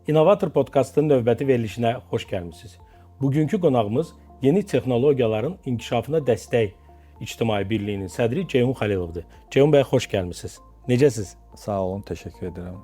İnnovator podkastının növbəti verilişinə xoş gəlmisiniz. Bugünkü qonağımız yeni texnologiyaların inkişafına dəstək İctimai Birliyinin sədri Ceyhun Xəlilovdur. Ceyhun bəy, xoş gəlmisiniz. Necəsiz? Sağ olun, təşəkkür edirəm.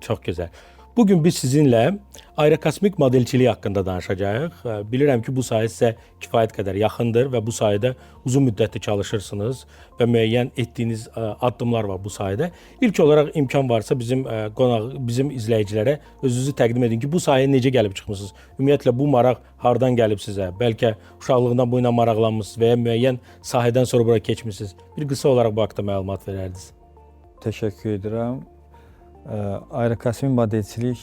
Çox gözəl. Bu gün biz sizinlə aerokosmik modelçilik haqqında danışacağıq. Bilirəm ki, bu sahə sizə kifayət qədər yaxındır və bu sahədə uzun müddətdir çalışırsınız və müəyyən etdiyiniz addımlar var bu sahədə. İlk olaraq imkan varsa bizim qonaq, bizim izləyicilərə özünüzü təqdim edin ki, bu sahəyə necə gəlib çıxmısınız? Ümumiyyətlə bu maraq hardan gəlib sizə? Bəlkə uşaqlığından bu ilə maraqlanmısınız və ya müəyyən sahədən sonra bura keçmisiniz. Bir qısa olaraq bu haqqda məlumat verərdiniz. Təşəkkür edirəm. Aerokosmik modelçilik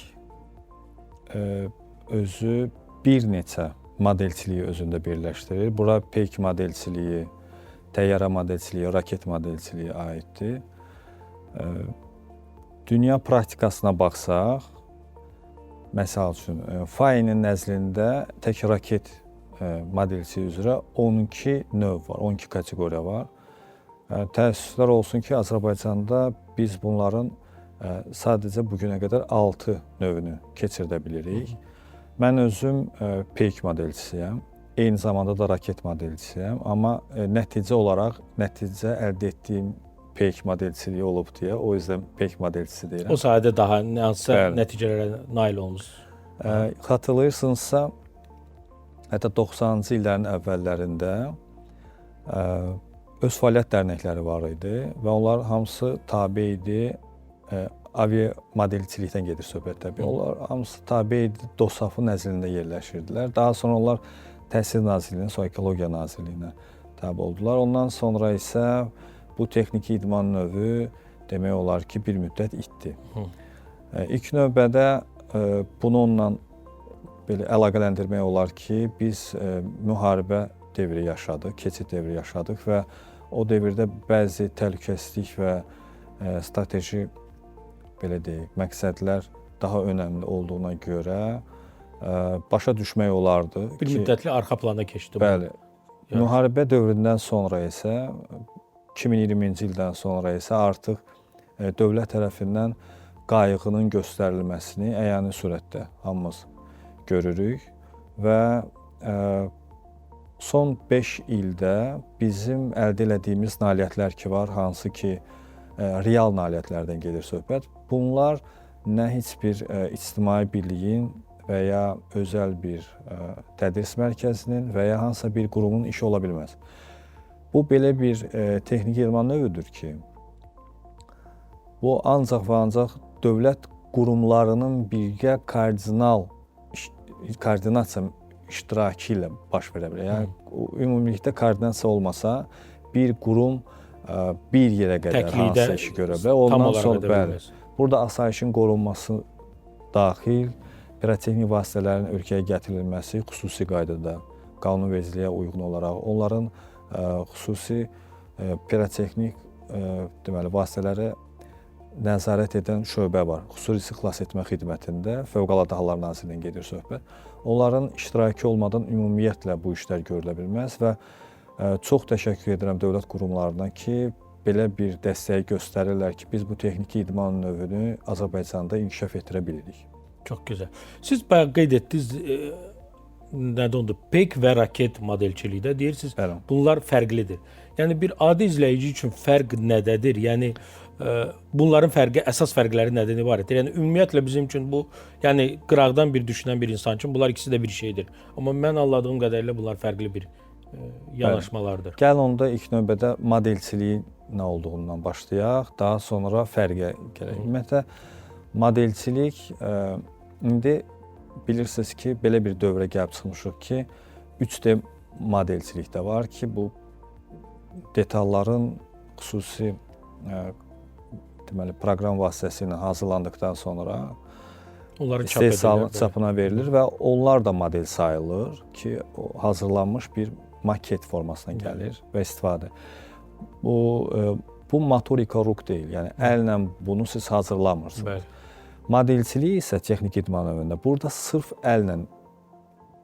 özü bir neçə modelçiliyi özündə birləşdirir. Bura peyk modelçiliyi, təyyarə modelçiliyi, raket modelçiliyi aiddir. Dünya praktikasına baxsaq, məsəl üçün FAI-nin nəzlində tək raket modelçiliyi üzrə 12 növ var, 12 kateqoriya var. Təəssüflər olsun ki, Azərbaycanda biz bunların sadəcə bu günə qədər 6 növünü keçirdə bilirik. Mən özüm peyk modelçisiyəm, eyni zamanda da raket modelçisiyəm, amma nəticə olaraq nəticə əldə etdiyim peyk modelçiliyi olub deyə, o yüzden peyk modelçisi deyirəm. O sahədə daha hansısa nəticələrə nail olmusunuz? Xatırlayırsınızsa, hətta 90-cı illərin əvvəllərində öz fəaliyyət dərnəkləri var idi və onlar hamısı tabe idi. Avia modelçilikdən gedir söhbət təbii. Onlar hamısı tabe idi, DOSAF-ın nəzlində yerləşirdilər. Daha sonra onlar Təhsil Nazirliyinə, sonra Ekologiya Nazirliyinə tabe oldular. Ondan sonra isə bu texniki idman növü demək olar ki, bir müddət itdi. İlk növbədə bunu onunla belə əlaqələndirmək olar ki, biz müharibə devri yaşadıq, keçid devri yaşadıq və o devirdə bəzi təhlükəsizlik və strateji, belə deyək, məqsədlər daha önəmli olduğuna görə başa düşmək olardı. Bir müddətli arxa plana keçdi. Bəli. Müharibə dövründən sonra isə, 2020-ci ildən sonra isə artıq dövlət tərəfindən qayğının göstərilməsini əyani surətdə hamımız görürük və son 5 ildə bizim əldə elədiyimiz nailiyyətlər ki var, hansı ki, real nailiyyətlərdən gedir söhbət. Bunlar nə heç bir ictimai birliyin və ya özəl bir tədris mərkəzinin və ya hansısa bir qurumun işi ola bilməz. Bu belə bir texniki idman növüdür ki, bu ancaq və ancaq dövlət qurumlarının birgə koordinasiya iştirakı ilə baş verə bilər. Yəni, ümumilikdə koordinasiya olmasa bir qurum bir yerə qədər hansısa işi görə bilər. Ondan sonra bəli, burada asayişin qorunması daxil, pirotexnik vasitələrin ölkəyə gətirilməsi xüsusi qaydada, qanunvericiliyə uyğun olaraq, onların xüsusi pirotexnik deməli, vasitələrə nəzarət edən şöbə var. Xüsusi xilas etmə xidmətində Fövqəladə Hallar Nazirliyinə gedir söhbət. Onların iştirakı olmadan ümumiyyətlə bu işlər görülə bilməz və çox təşəkkür edirəm dövlət qurumlarına ki, belə bir dəstəyi göstərirlər ki, biz bu texniki idman növünü Azərbaycanda inkişaf etdirə bilirik. Çox gözəl. Siz bayaq qeyd etdiniz, nədə ondur? Peyk və raket modelçilikdə deyirsiniz, Bəli. Bunlar fərqlidir. Yəni bir adi izləyici üçün fərq nədədir? Yəni bunların fərqi, əsas fərqləri nədən ibarətdir? Yəni ümumiyyətlə bizim üçün bu, yəni qıraqdan bir düşünən bir insan üçün bunlar ikisi də bir şeydir. Amma mən anladığım qədərilə bunlar fərqli bir yanaşmalardır. Bəli. Gəlin onda ilk növbədə modelçiliyin nə olduğundan başlayaq, daha sonra fərqə gələk. Ümumiyyətlə modelçilik indi bilirsiniz ki, belə bir dövrə gəlib çıxmışıq ki, 3D modelçilik də var ki, bu detalların xüsusi deməli proqram vasitəsilə hazırlandıqdan sonra onların istehsalın çapına verilir və onlar da model sayılır ki, o hazırlanmış bir maket formasına gəlir və istifadə. Bu motorika ruk deyil, yəni əllə bunu siz hazırlamırsınız. Bəli. Modelçilik isə texniki idman növündə burada sırf əllə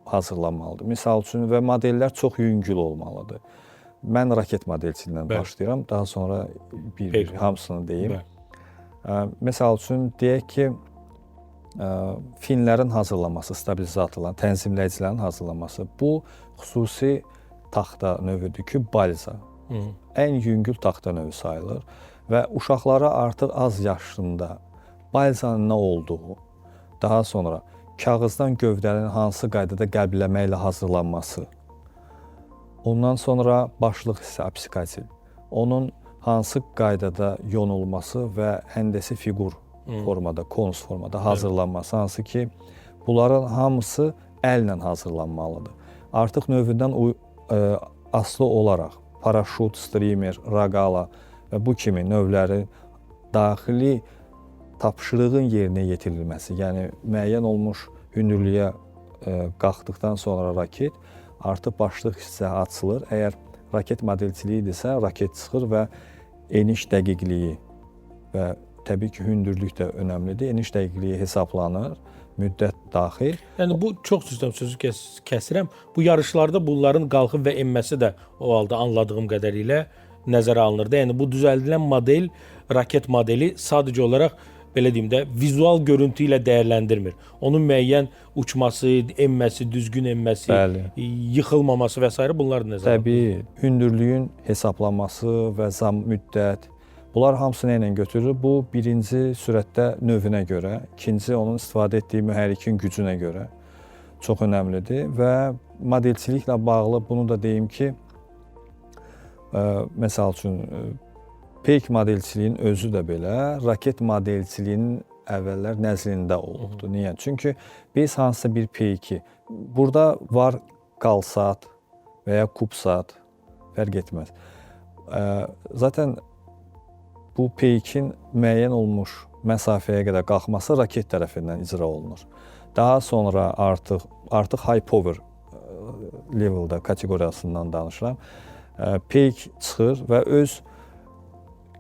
hazırlanmalıdır. Misal üçün və modellər çox yüngül olmalıdır. Mən raket modelçiliyindən başlayıram, daha sonra bir hamısını deyim. Misal üçün deyək ki, Finlərin hazırlanması, stabilizatorların, tənzimləyicilərin hazırlanması. Bu xüsusi taxta növüdür ki, balza. Ən yüngül taxta növü sayılır və uşaqlara artıq az yaşında balzanın nə olduğu, daha sonra kağızdan gövdənin hansı qaydada qəlbləmə ilə hazırlanması, ondan sonra başlıq hissə apsikatil, onun hansı qaydada yonulması və həndəsi fiqur formada, konus formada hazırlanması, hansı ki, bunların hamısı əllə hazırlanmalıdır. Artıq növündən asılı olaraq paraşut, streamer, raqala və bu kimi növlərin daxili tapşırığın yerinə yetirilməsi, yəni müəyyən olmuş hündürlüyə qalxdıqdan sonra raket artıq başlıq hissə açılır. Əgər raket modelçiliyi idisə, raket çıxır və eniş dəqiqliyi və təbii ki, hündürlük də önəmlidir. Eniş dəqiqliyi hesablanır, müddət daxil. Yəni bu çox düzdür, sözü kəsirəm. Bu yarışlarda bunların qalxıb və enməsi də o halda anladığım qədərilə nəzərə alınırdı. Yəni bu düzəldilən model, raket modeli sadəcə olaraq belə deyim də vizual görüntü ilə dəyərləndirmir. Onun müəyyən uçması, enməsi, düzgün enməsi, bəli, yıxılmaması və s. bunlar da nəzərə alınır. Təbii, hündürlüyün hesablanması və zam müddət, bunlar hamısı nə ilə götürülür? Bu birinci sürətdə növünə görə, ikinci onun istifadə etdiyi mühərrikin gücünə görə çox önəmlidir və modelçiliklə bağlı bunu da deyim ki, məsəl üçün peyk modelçiliyin özü də belə raket modelçiliyinin əvvəllər nəzlində olubdur. Niyə? Çünki biz hansısa bir peyki, burada var Kalsat və ya Kubsat, fərq etməz. Zaten bu peykin müəyyən olmuş məsafəyə qədər qalxması raket tərəfindən icra olunur. Daha sonra artıq high power level'da kateqoriyasından danışıram. Peyk çıxır və öz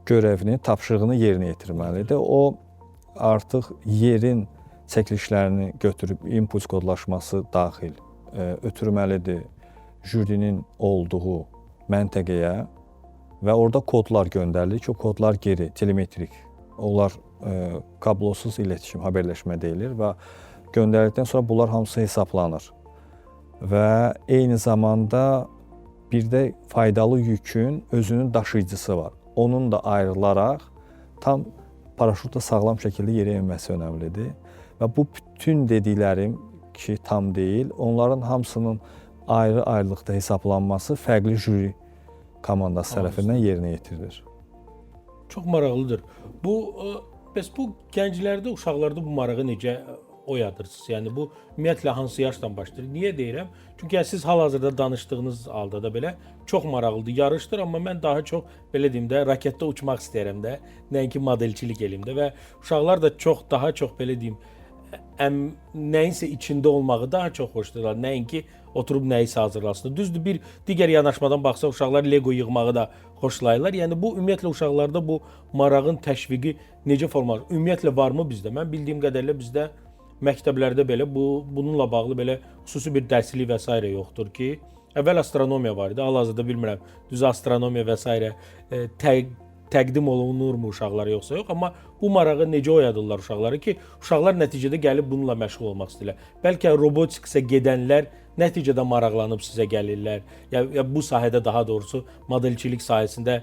görevini, tapşırığını yerinə yetirməlidir. O artıq yerin çəkilişlərini götürüb impuls kodlaşması daxil ötürməlidir jürinin olduğu məntəqəyə və orada kodlar göndərilir ki, o kodlar geri, telemetrik, onlar kablosuz iletişim, haberləşmə deyilir və göndərildikdən sonra bunlar hamısı hesablanır. Və eyni zamanda bir də faydalı yükün özünün daşıyıcısı var. Onun da ayrılaraq tam paraşutla sağlam şəkildə yerə enməsi önəmlidir. Və bu bütün dediklərim ki, tam deyil, onların hamısının ayrı-ayrılıqda hesablanması fərqli jüri komandası tərəfindən yerinə yetirilir. Çox maraqlıdır. Bu bəs bu gənclərdə, uşaqlarda bu marağı necə oyadırsınız? Yəni bu ümumiyyətlə hansı yaşdan başlayır? Niyə deyirəm? Çünki siz hal-hazırda danışdığınız halda da belə çox maraqlıdır, yarışdır, amma mən daha çox belə deyim də raketdə uçmaq istəyirəm də, nəinki modelçilik eləyim də və uşaqlar da çox daha çox belə deyim, nəyinsə içində olmağı daha çox xoşlayırlar, nəinki oturub nəyisə hazırlasın. Düzdür, bir digər yanaşmadan baxsaq uşaqlar Lego yığmağı da xoşlayırlar. Yəni bu ümumiyyətlə uşaqlarda bu marağın təşviqi necə formalaşır? Ümumiyyətlə varmı bizdə? Mən bildiyim qədərilə bizdə məktəblərdə belə bununla bağlı belə xüsusi bir dərslik və s. yoxdur ki, əvvəl astronomiya var idi. Hal-hazırda bilmirəm, düz astronomiya və s. Təqdim olunurmu uşaqlara yoxsa yox, amma bu marağı necə oyadırlar uşaqları ki, uşaqlar nəticədə gəlib bununla məşğul olmaq istəyirlər. Bəlkə robotiksə gedənlər nəticədə maraqlanıb sizə gəlirlər. Ya bu sahədə daha doğrusu modelçilik sahəsində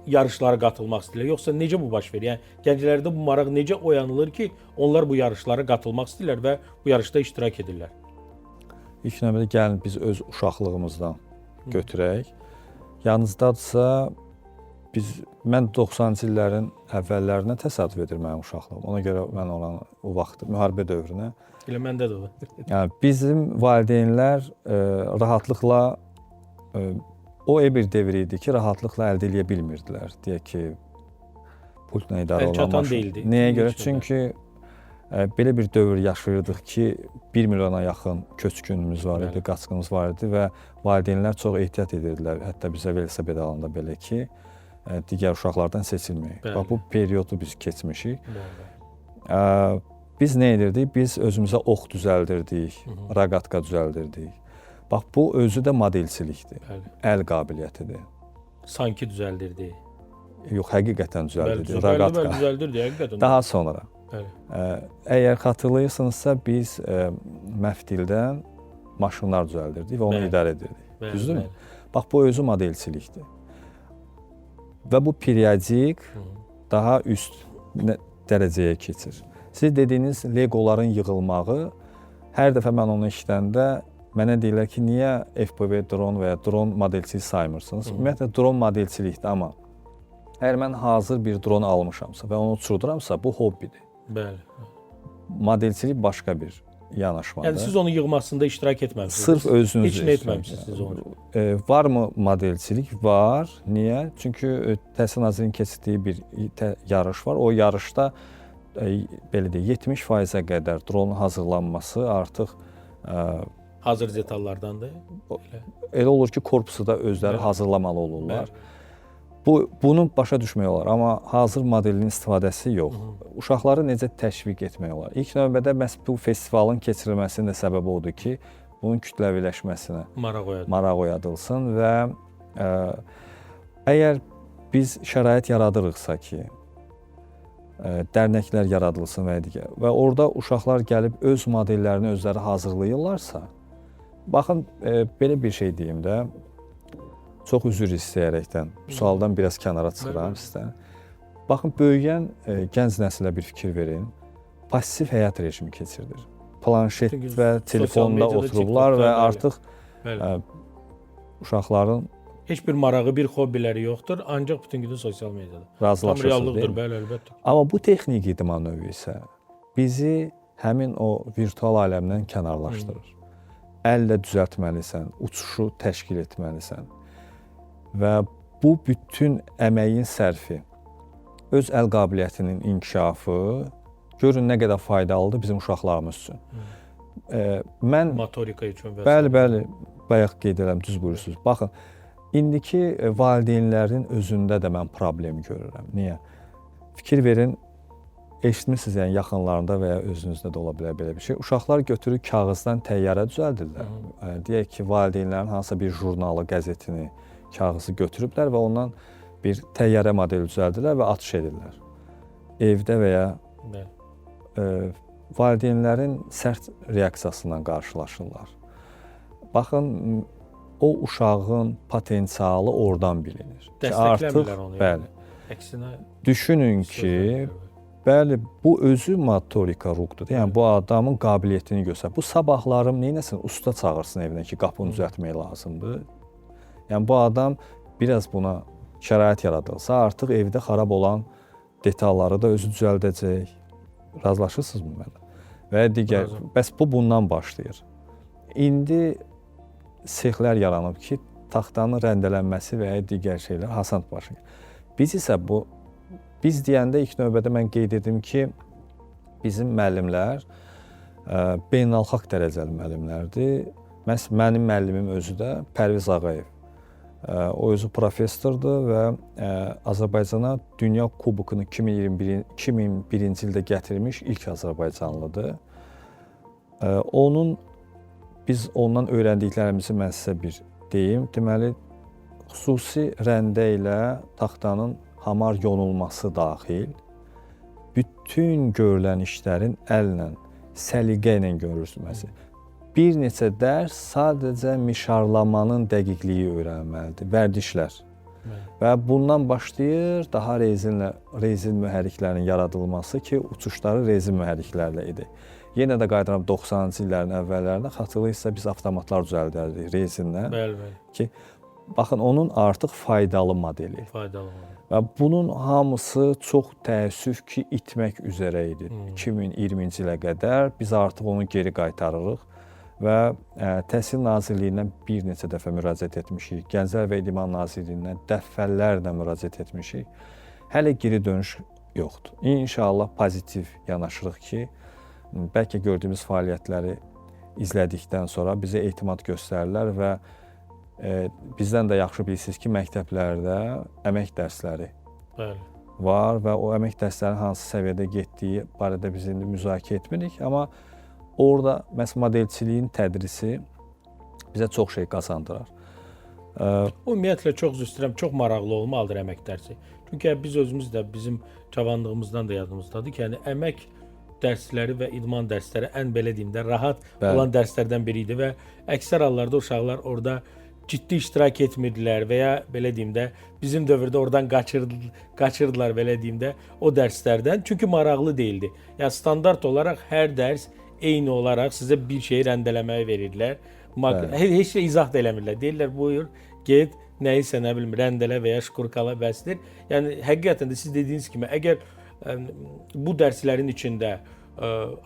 yarışlara qatılmaq istəyirlər. Yoxsa necə bu baş verir? Yəni gənclərdə bu maraq necə oyanılır ki, onlar bu yarışlara qatılmaq istəyirlər və bu yarışda iştirak edirlər? İlk növbədə gəlin biz öz uşaqlığımızdan götürək. Yanınızdadırsa mən 90-cı illərin əvvəllərinə təsadüf edir mənim uşaqlığım. Ona görə mən oranı o vaxt müharibə dövrünə. Elə məndə də o. Yəni bizim valideynlər rahatlıqla o bir devr idi ki, rahatlıqla əldə eləyə bilmirdilər. Deyək ki, pultla idarə olunan maşın. Değildi. Nəyə görə? Çünki belə bir dövr yaşayırdıq ki, 1 milyona yaxın köçkünümüz var idi, qaçqınımız var idi və valideynlər çox ehtiyat edirdilər. Hətta bizə velosiped alanda belə ki, digər uşaqlardan seçilməyək. Bax, bu periodu biz keçmişik. Biz nə edirdik? Biz özümüzə ox düzəldirdik, raqatka düzəldirdik. Bax, bu özü də modelçilikdir. Bəli. Əl qabiliyyətidir. Sanki düzəldirdi. Yox, həqiqətən düzəldirdi. Raqatka. Bəli, düzəldirdi, həqiqətən. Daha sonra Bəli. Əgər xatırlayırsınızsa biz məftildən maşınlar düzəldirdik və onu Bəli. idarə edirdik. Bəli, Düzdürmü? bəli. Bax bu özü modelçilikdir. Və bu periodik daha üst dərəcəyə keçir. Siz dediyiniz Legoların yığılmağı, hər dəfə mən onu eşidəndə mənə deyirlər ki, niyə FPV dron və ya dron modelçilik saymırsınız? Ümumiyyətlə dron modelçilikdir, amma əgər mən hazır bir dron almışamsa və onu uçurduramsa, bu hobbidir. Bəli. Modelçilik başqa bir yanaşmadır. Yəni siz onun yığmasında iştirak etməmisiniz. Sırf özünüz heç nə etməmisiniz siz onu. Varmı modelçilik? Var. Niyə? Çünki Təhsil Nazirliyinin keçirdiyi bir yarış var. O yarışda belə deyək, 70%-ə qədər dronun hazırlanması artıq hazır detallardandır. Elə olur ki, korpusu da özləri hazırlamalı olurlar. Bəli. Bunu başa düşmək olar, amma hazır modelin istifadəsi yox. Uşaqları necə təşviq etmək olar? İlk növbədə məhz bu festivalın keçirilməsinin də səbəbi odur ki, bunun kütləviləşməsinə maraq oyadılsın və əgər biz şərait yaradırıqsa ki, dərnəklər yaradılsın və digər və orada uşaqlar gəlib öz modellərini özləri hazırlayırlarsa, baxın belə bir şey deyim də, çox üzr istəyərəkdən, sualdan biraz kənara çıxıram sizdən. Baxın, böyüyən gənc nəsilə bir fikir verin. Pasiv həyat rejimi keçirilir. Planşet Çünki və telefonda oturublar və artıq uşaqların heç bir marağı, bir hobbiləri yoxdur, ancaq bütün günü sosial mediada. Razılaşırsınız, Tam reallıqdır, bəli, əlbəttə. Amma bu texniki idman növü isə bizi həmin o virtual aləmdən kənarlaşdırır. Əllə düzəltməlisən, uçuşu təşkil etməlisən. Və bu bütün əməyin sərfi, öz əl qabiliyyətinin inkişafı, görün nə qədər faydalıdır bizim uşaqlarımız üçün. Mən motorika üçün və bəli, bəli, bayaq qeyd edirəm, düz buyurursunuz. Baxın, indiki valideynlərin özündə də mən problem görürəm. Niyə? Fikir verin, eşitmişsiniz, yəni yaxınlarında və ya özünüzdə də ola bilər belə bir şey. Uşaqlar götürür kağızdan təyyarə düzəldirlər. Deyək ki, valideynlərin hansısa bir jurnalı, qəzetini, kağızı götürüblər və ondan bir təyyarə modeli düzəldirlər və atış edirlər. Evdə və ya valideynlərin sərt reaksiyasından qarşılaşırlar. Baxın, o uşağın potensialı oradan bilinir. Dəstəkləmirlər onu. Bəli. Əksinə düşünün ki, bəli, bu özü motorika ruqdur. Yəni bu adamın qabiliyyətini göstərir. Bu sabahlarım neynəsin? Usta çağırsın evinə ki, qapını düzəltmək lazımdır. Yəni bu adam biraz buna şərait yaradılsa, artıq evdə xarab olan detalları da özü düzəldəcək. Razılaşırsınızmı mənə? Və digər, bəs bu bundan başlayır. İndi sexlər yaranıb ki, taxtanın rəndələnməsi və ya digər şeylər asan başlayır. Biz isə bu, biz deyəndə ilk növbədə mən qeyd edim ki, bizim müəllimlər beynəlxalq dərəcəli müəllimlərdir. Məhz mənim müəllimim özü də Pərviz Ağayev. O özü professordur və Azərbaycana Dünya Kubokunu 2001-ci ildə gətirmiş ilk Azərbaycanlıdır. Biz ondan öyrəndiklərimizi mən sizə bir deyim. Deməli, xüsusi rəndə ilə taxtanın hamar yonulması daxil bütün görülən işlərin əllə, səliqə ilə görülməsi. Bir neçə dərs sadəcə mişarlamanın dəqiqliyi öyrənməlidir, vərdişlər. Və bundan başlayır daha rezin mühərriklərinin yaradılması ki, uçuşları rezin mühərriklərlə idi. Yenə də qayıdıram 90-cı illərin əvvəllərində, xatırlayırsa biz avtomatlar düzəldərdik rezinlə. Bəli, bəli. Ki, baxın, onun artıq faydalı modeli. Faydalı modeli. Və bunun hamısı çox təəssüf ki, itmək üzrə idi. 2020-ci ilə qədər biz artıq onu geri qaytarırıq. Və Təhsil Nazirliyindən bir neçə dəfə müraciət etmişik, Gənclər və İdman Nazirliyindən dəfələrlə müraciət etmişik. Hələ geri dönüş yoxdur. İnşallah pozitiv yanaşırıq ki, bəlkə gördüyümüz fəaliyyətləri izlədikdən sonra bizə etimad göstərirlər və bizdən də yaxşı bilirsiniz ki, məktəblərdə əmək dərsləri var və o əmək dərslərinin hansı səviyyədə getdiyi barədə biz indi müzakirə etmirik, amma orada məhz modelçiliyin tədrisi bizə çox şey qazandırar. Ümumiyyətlə, çox üzr istəyirəm, çox maraqlı olmalıdır əmək dərsi. Çünki biz özümüz də bizim cavanlığımızdan da yadımızdadır ki, yəni əmək dərsləri və idman dərsləri ən belə deyim də rahat olan dərslərdən biri idi və əksər hallarda uşaqlar orada ciddi iştirak etmirdilər və ya belə deyim də bizim dövrdə oradan qaçırdılar belə deyim də o dərslərdən. Çünki maraqlı deyildi. Yəni standart olaraq hər dərs eyni olaraq sizə bir şeyi rəndələməyi verirdilər. Heç şey izah da eləmirlər. Deyirlər buyur, get nəyisə nə bilim rəndələ və ya şkurkala bəsdir. Yəni həqiqətən də siz dediyiniz kimi əgər bu dərslərin içində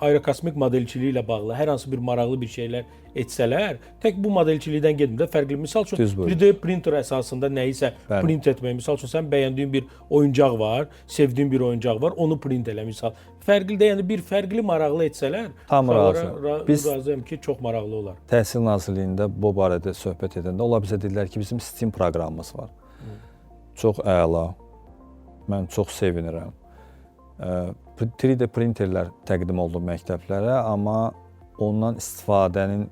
aerokosmik modelçiliyi ilə bağlı hər hansı bir maraqlı bir şeylər etsələr, tək bu modelçilikdən getmir də fərqli. Misal üçün 3D printer əsasında nəyisə print etmək. Misal üçün sən bəyəndiyin bir oyuncaq var, sevdiyin bir oyuncaq var, onu print elə misal. Fərqli də, yəni bir fərqli maraqlı etsələr, tam razıyam. Biz razıyam ki, çox maraqlı olar. Təhsil Nazirliyində bu barədə söhbət edəndə onlar bizə dedilər ki, bizim STEAM proqramımız var. Çox əla. Mən çox sevinirəm. 3D printerlər təqdim olundu məktəblərə, amma ondan istifadənin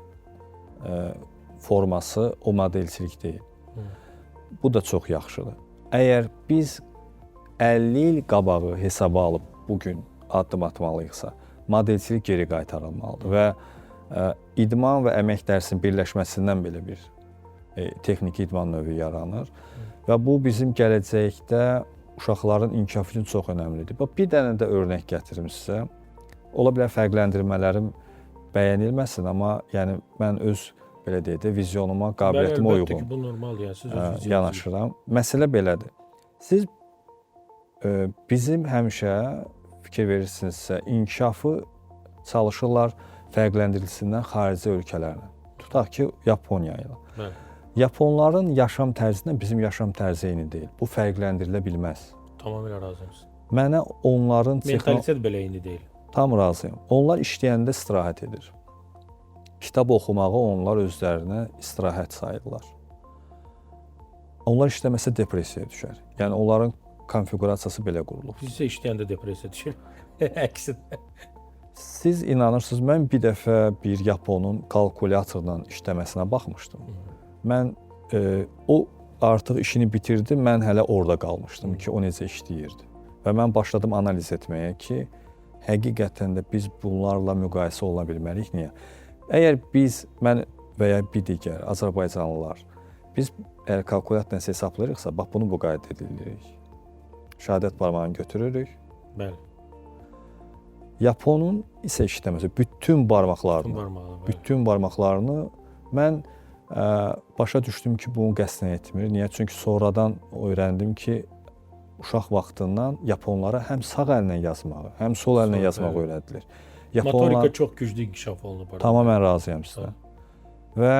forması o modelçilik deyil. Bu da çox yaxşıdır. Əgər biz 50 il qabağı hesaba alıb bu gün addım atmalıyıqsa, modelçilik geri qaytarılmalıdır və idman və əmək dərsinin birləşməsindən belə bir texniki idman növü yaranır və bu bizim gələcəkdə uşaqların inkişafı üçün çox önəmlidir. Bax, bir dənə də örnək gətirim sizə. Ola bilər fərqləndirmələrim bəyənilməsin, amma yəni mən öz belə deyək də vizyonuma, qabiliyyətimə uyğun ki, bu normaldır, yəni siz öz yanaşıram. Məsələ belədir. Siz bizim həmişə fikir verirsinizsə, inkişafı çalışırlar fərqləndirilsinlər xarici ölkələrlə. Tutaq ki, Yaponiya ilə. Bəli. Yaponların yaşam tərzinə bizim yaşam tərzi eyni deyil. Bu fərqləndirilə bilməz. Tamamilə razıyam. Mənə onların mentalitet belə eyni deyil. Tam razıyam. Onlar işləyəndə istirahət edir. Kitab oxumağı onlar özlərinə istirahət sayırlar. Onlar işləməsə depressiyaya düşər. Yəni onların konfiqurasiyası belə qurulub. Biz isə işləyəndə depressiyaya düşür. Əksinə. Siz inanırsınız, mən bir dəfə bir yaponun kalkulyatorla işləməsinə baxmışdım. Mən o artıq işini bitirdi, mən hələ orada qalmışdım ki, o necə işləyirdi. Və mən başladım analiz etməyə ki, həqiqətən də biz bunlarla müqayisə oluna bilmərik. Niyə? Əgər biz, mən və ya bir digər Azərbaycanlılar, biz əgər kalkulyatorla nəsə hesablayırıqsa, bax bunu bu qayda edirik. Şəhadət barmağını götürürük. Bəli. Yaponun isə işləməsi, bütün barmaqlarını, bütün barmaqlarını mən başa düşdüm ki, bunu qəsdən etmir. Niyə? Çünki sonradan öyrəndim ki, uşaq vaxtından yaponlara həm sağ əllə yazmağı, həm sol əllə yazmağı öyrədilir. Motorika çox güclü inkişaf olunub. Tamamilə razıyam sizə. Və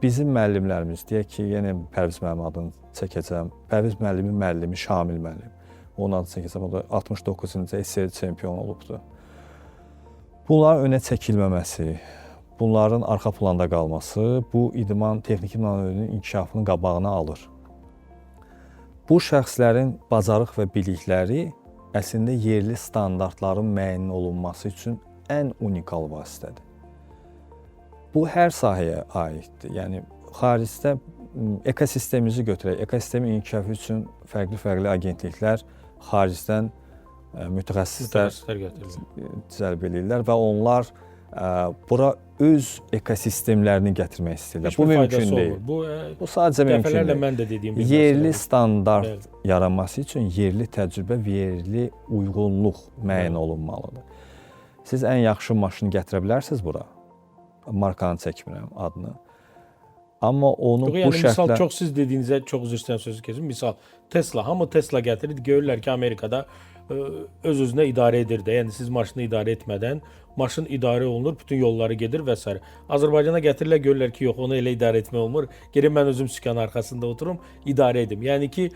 bizim müəllimlərimiz, deyək ki, yenə Pərviz müəllim adını çəkəcəm. Pərviz müəllimin müəllimi Şamil müəllim. Onun adını çəkəcəm. O da 69-cu SSR çempionu olubdur. Bunların önə çəkilməməsi, bunların arxa planda qalması bu idman, texniki idman növünün inkişafının qabağını alır. Bu şəxslərin bacarıq və bilikləri əslində yerli standartların müəyyən olunması üçün ən unikal vasitədir. Bu hər sahəyə aiddir. Yəni xaricdə ekosistemimizi götürək. Ekosistemin inkişafı üçün fərqli-fərqli agentliklər xaricdən mütəxəssislər cəlb eləyirlər və onlar bura öz ekosistemlərini gətirmək istəyirlər. Bu mümkün deyil. Bu sadəcə mümkün deyil. Mən də dediyim bir yerli standart yaranması üçün yerli təcrübə və yerli uyğunluq müəyyən olunmalıdır. Siz ən yaxşı maşını gətirə bilərsiniz bura. Markanı çəkmirəm adını. Amma onu yox, bu yəni, şərtlər... Misal, çox siz dediyinizə çox üzr istəyirəm sözü kesim. Misal, Tesla, hamı Tesla gətirir. Görürlər ki, Amerikada öz-özünə idarə edir də. Yəni siz maşını idarə etmədən maşın idarə olunur, bütün yolları gedir və s. Azərbaycana gətirirlər, görürlər ki, yox, onu elə idarə etmək olmur. Gerim mən özüm sükanın arxasında oturum, idarə edim. Yəni ki,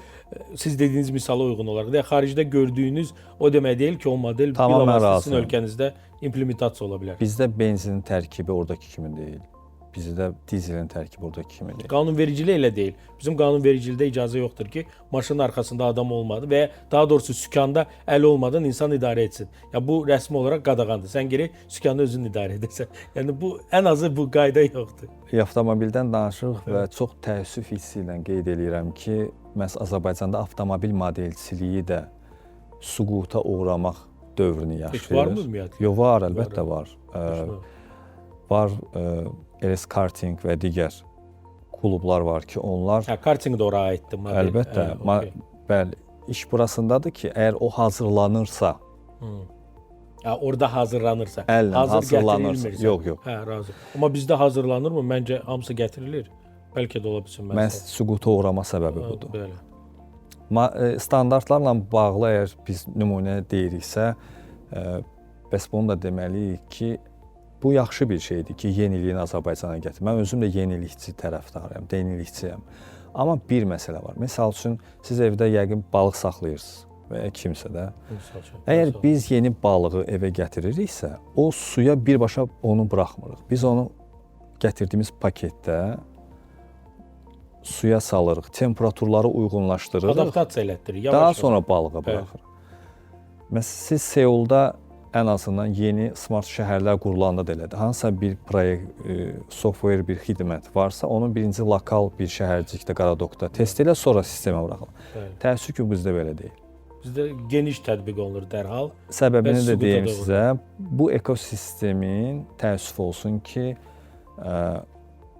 siz dediyiniz misala uyğun olaraq. Yəni xaricdə gördüyünüz o demək deyil ki, o model bilavasitə sizin ölkənizdə implementasiya ola bilər. Bizdə benzinin tərkibi oradakı kimi deyil. Bizdə dizelin tərkibi oradakı kimi deyil. Qanunvericilik elə deyil. Bizim qanunvericilikdə icazə yoxdur ki, maşının arxasında adam olmadı və ya daha doğrusu sükanda əli olmadan insan idarə etsin. Ya bu rəsmi olaraq qadağandır. Sən gərək sükanı özün idarə edəsən. Yəni bu ən azı bu qayda yoxdur. Avtomobildən danışırıq və çox təəssüf hissi ilə qeyd eləyirəm ki, məhz Azərbaycanda avtomobil modelçiliyi də süquta uğramaq dövrünü yaşayır. Heç varmı ümumiyyətlə? Yox, var, əlbəttə var. Var, RS Karting və digər klublar var ki, onlar... Hə, karting də ora aiddir. Model. Əlbəttə. Okay. Bəli, iş burasındadır ki, əgər o hazırlanırsa... Hə, orada hazırlanırsa, əllə hazır hazırlanırsa, gətirilmirsə. Yox, yox. Hə, razı. Amma bizdə hazırlanırmı? Məncə hamısı gətirilir. Bəlkə də ola bilsin. Məhz süquta uğrama səbəbi budur. Bəli. Standartlarla bağlı əgər biz nümunə deyiriksə, bəs bunu da deməliyik ki, bu yaxşı bir şeydir ki, yeniliyin Azərbaycana gətir. Mən özüm də yenilikçi tərəfdarıyam, yenilikçiyəm. Amma bir məsələ var. Məsəl üçün, siz evdə yəqin balıq saxlayırsınız və ya kimsə də. Əgər biz yeni balığı evə gətiririksə, o suya birbaşa onu buraxmırıq. Biz onu gətirdiyimiz paketdə suya salırıq, temperaturları uyğunlaşdırırıq. Adaptasiya elətdirir. Daha sonra balığa buraxırıq. Məsələn, siz Seulda ən azından yeni smart şəhərlər qurulanda da elədir. Hansısa bir proyekt, software bir xidmət varsa, onun birinci lokal bir şəhərcikdə, Qaradokda test elə, sonra sistemə buraxılır. Təəssüf ki, bizdə belə deyil. Bizdə geniş tətbiq olunur dərhal. Səbəbini də deyim sizə. Bu ekosistemin, təəssüf olsun ki,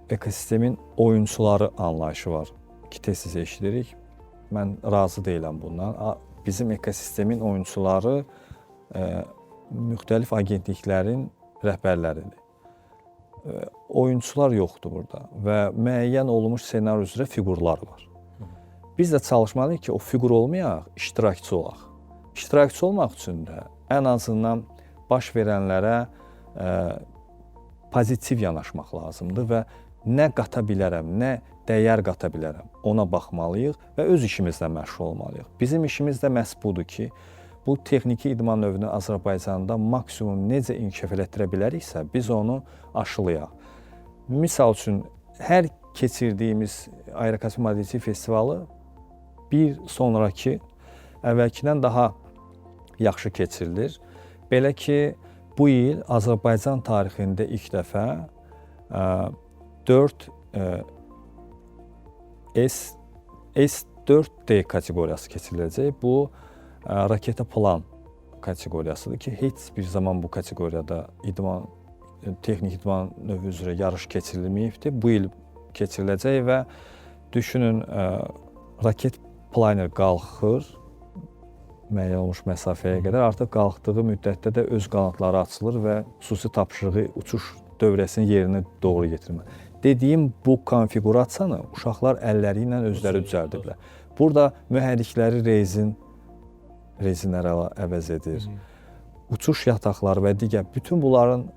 ekosistemin oyunçuları anlayışı var ki, tez-tez eşidirik. Mən razı deyiləm bundan. Bizim ekosistemin oyunçuları müxtəlif agentliklərin rəhbərləridir. Oyunçular yoxdur burada və müəyyən olunmuş ssenari üzrə fiqurlar var. Biz də çalışmalıyıq ki, o fiqur olmayaq, iştirakçı olaq. İştirakçı olmaq üçün də ən azından baş verənlərə pozitiv yanaşmaq lazımdır və nə qata bilərəm, nə dəyər qata bilərəm, ona baxmalıyıq və öz işimizlə məşğul olmalıyıq. Bizim işimiz də məhz budur ki, bu texniki idman növünü Azərbaycanda maksimum necə inkişaf elətdirə biləriksə, biz onu aşılayaq. Misal üçün, hər keçirdiyimiz Aerokosmik Modelçilik Festivalı bir sonraki əvvəlkindən daha yaxşı keçirilir. Belə ki, bu il Azərbaycan tarixində ilk dəfə 4 S4D kateqoriyası keçiriləcək. Bu raketa plan kateqoriyasıdır ki, heç bir zaman bu kateqoriyada idman, texnik idman növü üzrə yarış keçirilməyibdir. Bu il keçiriləcək və düşünün, raket planer qalxır müəyyən olmuş məsafəyə qədər, artıq qalxdığı müddətdə də öz qanadları açılır və xüsusi tapşırığı uçuş dövrəsinin yerinə doğru yetirmək. Dediyim bu konfiqurasiyanı uşaqlar əlləri ilə özləri düzəldiblər. Burada mühərrikləri rezinlər əvəz edir. Uçuş yataqları və digər bütün bunların,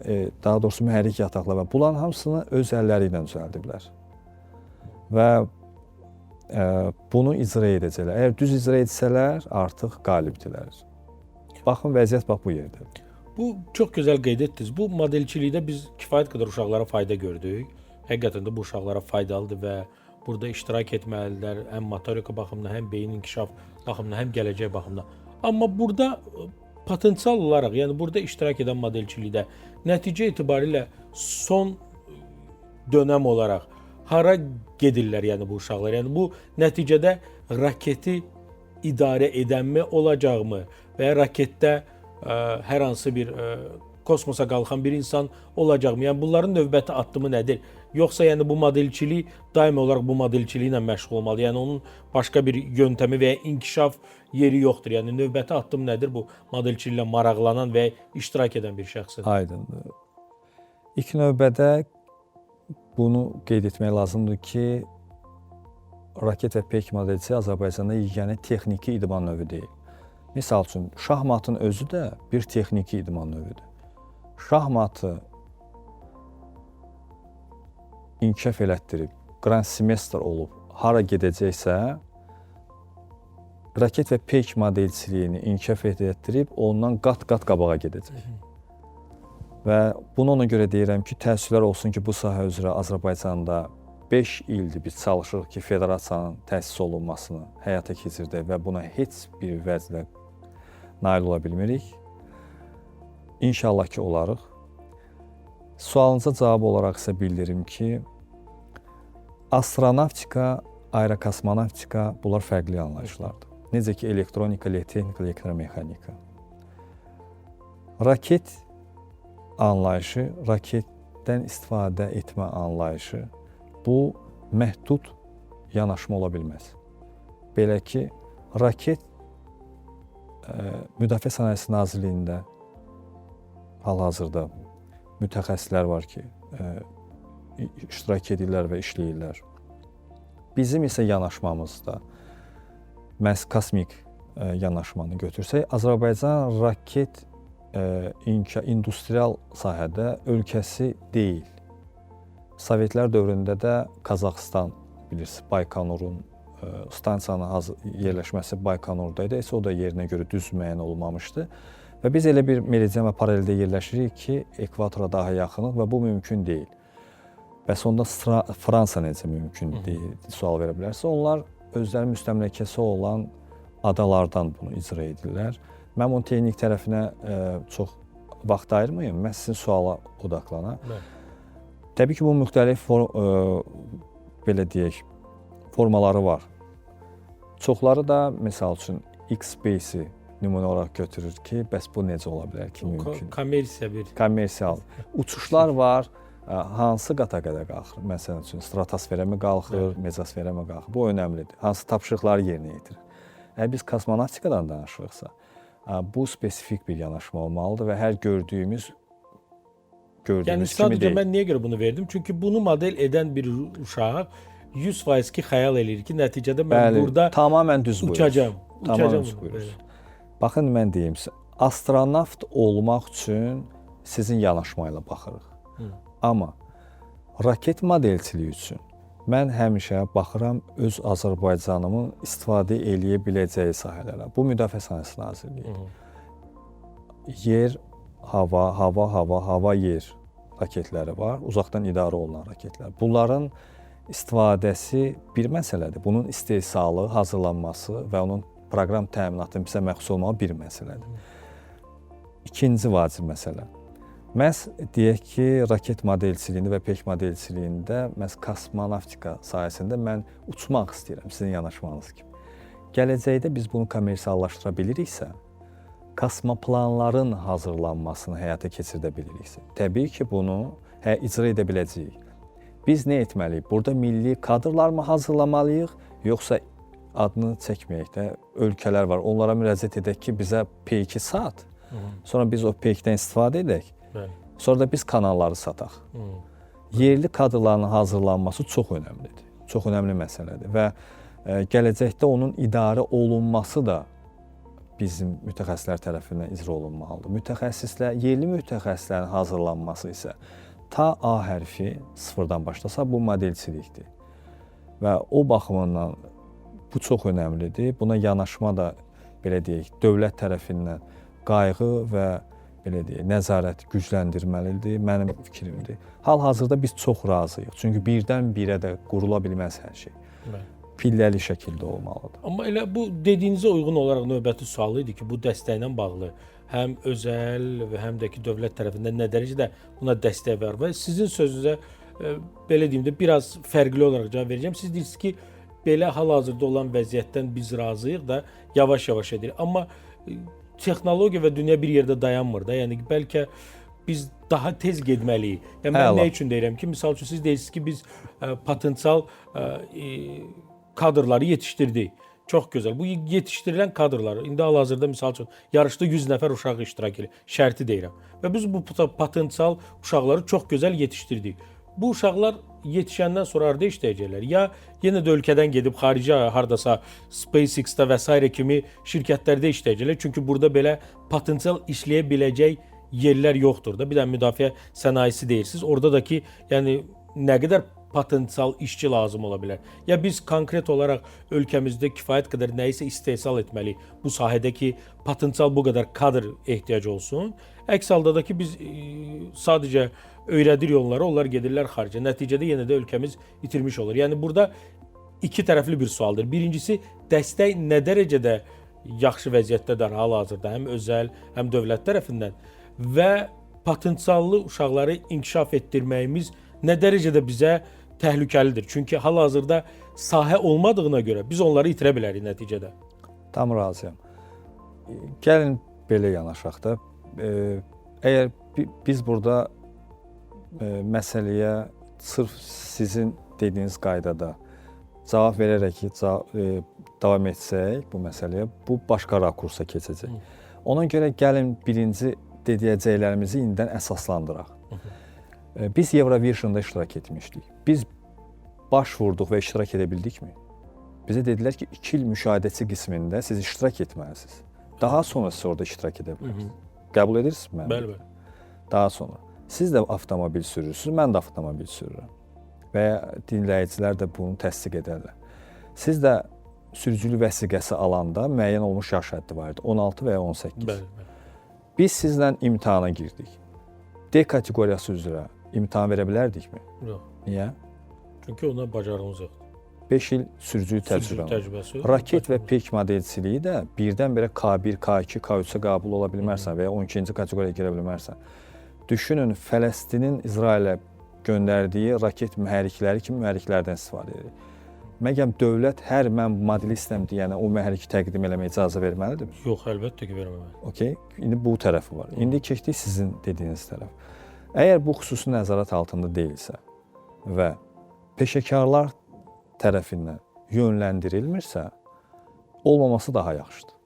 daha doğrusu mühərrik yataqları və bunların hamısını öz əlləri ilə düzəldiblər. Və bunu icra edəcəklər. Əgər düz icra etsələr, artıq qalibdirlər. Baxın, vəziyyət bax bu yerdədir. Bu çox gözəl qeyd etdiniz. Bu modelçilikdə biz kifayət qədər uşaqlara fayda gördük. Həqiqətən də bu uşaqlara faydalıdır və burada iştirak etməlidirlər həm motorika baxımından, həm beyin inkişaf baxımından, həm gələcək baxımından. Amma burada potensial olaraq, yəni burada iştirak edən modelçilikdə nəticə itibarilə son dönəm olaraq hara gedirlər yəni bu uşaqlar? Yəni bu nəticədə raketi idarə edənmi olacaqmı və ya raketdə hər hansı bir kosmosa qalxan bir insan olacaqmı? Yəni bunların növbəti addımı nədir? Yoxsa yəni bu modelçilik daimi olaraq bu modelçiliklə məşğul olmalı? Yəni onun başqa bir yöntəmi və ya inkişaf yeri yoxdur. Yəni növbəti addım nədir bu modelçiliklə maraqlanan və iştirak edən bir şəxsin? Aydındır. İlk növbədə bunu qeyd etmək lazımdır ki, raket və peyk modelçiliyi Azərbaycanda yeganə texniki idman növü deyil. Misal üçün, şahmatın özü də bir texniki idman növüdür. Şahmatı inkişaf elətdirib, Grand Semester olub, hara gedəcəksə, raket və peyk modelçiliyini inkişaf elətdirib, ondan qat-qat qabağa gedəcək. Və bunu ona görə deyirəm ki, təəssüflər olsun ki, bu sahə üzrə Azərbaycanda 5 ildir biz çalışırıq ki, federasiyanın təsis olunmasını həyata keçirdək və buna heç bir vəclə nail ola bilmirik. İnşallah ki, olarıq. Sualınıza cavab olaraq isə bildirim ki, astronavtika, aerokosmonavtika bunlar fərqli anlayışlardır. Necə ki, elektronika, elektrotexnika, elektromexanika. Raket anlayışı, raketdən istifadə etmə anlayışı bu məhdud yanaşma ola bilməz. Belə ki, raket Müdafiə Sənayesi Nazirliyində hal-hazırda mütəxəssislər var ki, iştirak edirlər və işləyirlər. Bizim isə yanaşmamızda məhz kosmik yanaşmanı götürsək, Azərbaycan raket industrial sahədə ölkəsi deyil. Sovetlər dövründə də Qazaxıstan, bilirsiniz, Baykonurun stansiyanın yerləşməsi Baykonurda idi, heç o da yerinə görə düz müəyyən olunmamışdı. Və biz elə bir meridian və paraleldə yerləşirik ki, ekvatora daha yaxınıq və bu mümkün deyil. Bəs onda Fransa necə mümkün deyil, sual verə bilərsiniz. Onlar özləri müstəmləkəsi olan adalardan bunu icra edirlər. Mən bunun texnik tərəfinə çox vaxt ayırmayım, mən sizin suala odaqlanam. Təbii ki, bu müxtəlif belə deyək, formaları var. Çoxları da misal üçün X-Space-i nümunə olaraq götürür ki, bəs bu necə ola bilər ki, mümkün? Kommersiya bir. Kommersiyal. Uçuşlar var, hansı qata qədər qalxır? Məsəl üçün, stratosferə mi qalxır, mezosferə mi qalxır? Bu önəmlidir. Hansı tapşırıqları yerinə yetirir? Əgər biz kosmonavtikadan danışırıqsa, bu spesifik bir yanaşma olmalıdır və hər gördüyümüz yəni, kimi deyil. Mən niyə görə bunu verdim? Çünki bunu model edən bir uşaq 100% ki, xəyal eləyir ki, nəticədə mən bəli, burada tamamilə düz uçacağam. Tamamilə düz buyurursunuz. Baxın, mən deyim sizə, astronavt olmaq üçün sizin yanaşma ilə baxırıq. Amma raket modelçiliyi üçün mən həmişə baxıram öz Azərbaycanımın istifadə eləyə biləcəyi sahələrə. Bu Müdafiə Sənayesi Nazirliyi. Yer, hava, hava, hava, hava, yer raketləri var. Uzaqdan idarə olunan raketlər. Bunların istifadəsi bir məsələdir. Bunun istehsalı, hazırlanması və onun proqram təminatının bizə məxsus olmağı bir məsələdir. İkinci vacib məsələ. Məhz deyək ki, raket modelçiliyində və pek modelçiliyində, məhz kosmonavtika sahəsində mən uçmaq istəyirəm, sizin yanaşmanız kimi. Gələcəkdə biz bunu kommersiallaşdıra biliriksə, kosmoplanların hazırlanmasını həyata keçirdə biliriksə, təbii ki, bunu icra edə biləcəyik. Biz nə etməliyik? Burada milli kadrlar mı hazırlamalıyıq, yoxsa adını çəkməyək də, ölkələr var, onlara müraciət edək ki, bizə P2 sat, sonra biz o P2-dən istifadə edək, sonra da biz kanalları sataq. Yerli kadrların hazırlanması çox önəmlidir, çox önəmli məsələdir və gələcəkdə onun idarə olunması da bizim mütəxəssislər tərəfindən icra olunmalıdır. Mütəxəssislər, yerli mütəxəssislərin hazırlanması isə ta A hərfi sıfırdan başlasa bu modelçilikdir. Və o baxımından bu çox önəmlidir. Buna yanaşma da belə deyək, dövlət tərəfindən qayğı və belə deyək, nəzarət gücləndirməlidir, mənim fikrimdir. Hal-hazırda biz çox razıyıq. Çünki birdən-birə də qurula bilməz hər şey. Pilləli şəkildə olmalıdır. Amma elə bu dediyinizə uyğun olaraq növbəti sual idi ki, bu dəstəklə bağlı həm özəl və həm də ki, dövlət tərəfindən nə dərəcədə buna dəstək var və sizin sözünüzə belə deyim də biraz fərqli olaraq cavab verəcəm. Siz deyirsiniz ki, belə hal-hazırda olan vəziyyətdən biz razıyıq da yavaş-yavaş edirik. Amma texnologiya və dünya bir yerdə dayanmır da. Yəni bəlkə biz daha tez getməliyik. Yəni mən nə üçün deyirəm ki, misal üçün siz deyirsiniz ki, biz potensial kadrları yetişdirdik. Çox gözəl. Bu yetişdirilən kadrları indi hal-hazırda misal üçün yarışda 100 nəfər uşaq iştirak edir. Şərti deyirəm. Və biz bu potensial uşaqları çox gözəl yetişdirdik. Bu uşaqlar yetişəndən sonra harda işləyəcəklər? Ya yenə də ölkədən gedib xaricə hardasa SpaceX-də və sairə kimi şirkətlərdə işləyəcəklər. Çünki burada belə potensial işləyə biləcək yerlər yoxdur da. Bir də müdafiə sənayesi deyirsiniz. Orada da ki, yəni nə qədər potensial işçi lazım ola bilər. Ya biz konkret olaraq ölkəmizdə kifayət qədər nəyisə istehsal etməliyik bu sahədəki potensial bu qədər kadr ehtiyacı olsun. Əks halda da ki, biz sadəcə öyrədirik onları, onlar gedirlər xaricə. Nəticədə yenə də ölkəmiz itirmiş olur. Yəni burada iki tərəfli bir sualdır. Birincisi, dəstək nə dərəcədə yaxşı vəziyyətdədir hal-hazırda, həm özəl, həm dövlət tərəfindən və potensiallı uşaqları inkişaf etdirməyimiz nə dərəcədə bizə təhlükəlidir? Çünki hal-hazırda sahə olmadığına görə biz onları itirə bilərik nəticədə. Tam razıyam. Gəlin belə yanaşaq da. Əgər biz burada məsələyə sırf sizin dediyiniz qaydada cavab verərək ki, davam etsək bu məsələyə, bu başqa rakursa keçəcək. Ona görə gəlin birinci dediyəcəklərimizi indidən əsaslandıraq. Biz Eurovisionda iştirak etmişdik. Biz baş vurduq və iştirak edə bildikmi? Bizə dedilər ki, 2 il müşahidəçi qismində siz iştirak etməlisiniz. Daha sonra siz orada iştirak edə bilərsiniz. Qəbul edirsinizmi məni? Bəli, bəli. Daha sonra siz də avtomobil sürürsünüz, mən də avtomobil sürürəm. Və dinləyicilər də bunu təsdiq edərlər. Siz də sürücülük vəsiqəsi alanda müəyyən olmuş yaş həddi var idi, 16 və ya 18. Bəli, bəli. Biz sizlə imtahana girdik. D kateqoriyası üzrə imtahan verə bilərdikmi? Yox. Niyə? Çünki ona bacarığımız yoxdur. 5 il sürücülük təcrübəsi. Raket və peyk modelçiliyi də birdən-birə K1, K2, K3-ə qəbul ola bilmərsən və ya 12-ci kateqoriyaya girə bilmərsən. Düşünün, Fələstinin İsrailə göndərdiyi raket mühərrikləri kimi mühərriklərdən istifadə edir. Məgər dövlət hər mən modelistəm deyənə o mühərriki təqdim eləməyə icazə verməlidirmi? Yox, əlbəttə ki, verməməlidir. Okay, indi bu tərəfi var. İndi keçdik sizin dediyiniz tərəf. Əgər bu xüsusi nəzarət altında deyilsə və peşəkarlar tərəfindən yönləndirilmirsə, olmaması daha yaxşıdır.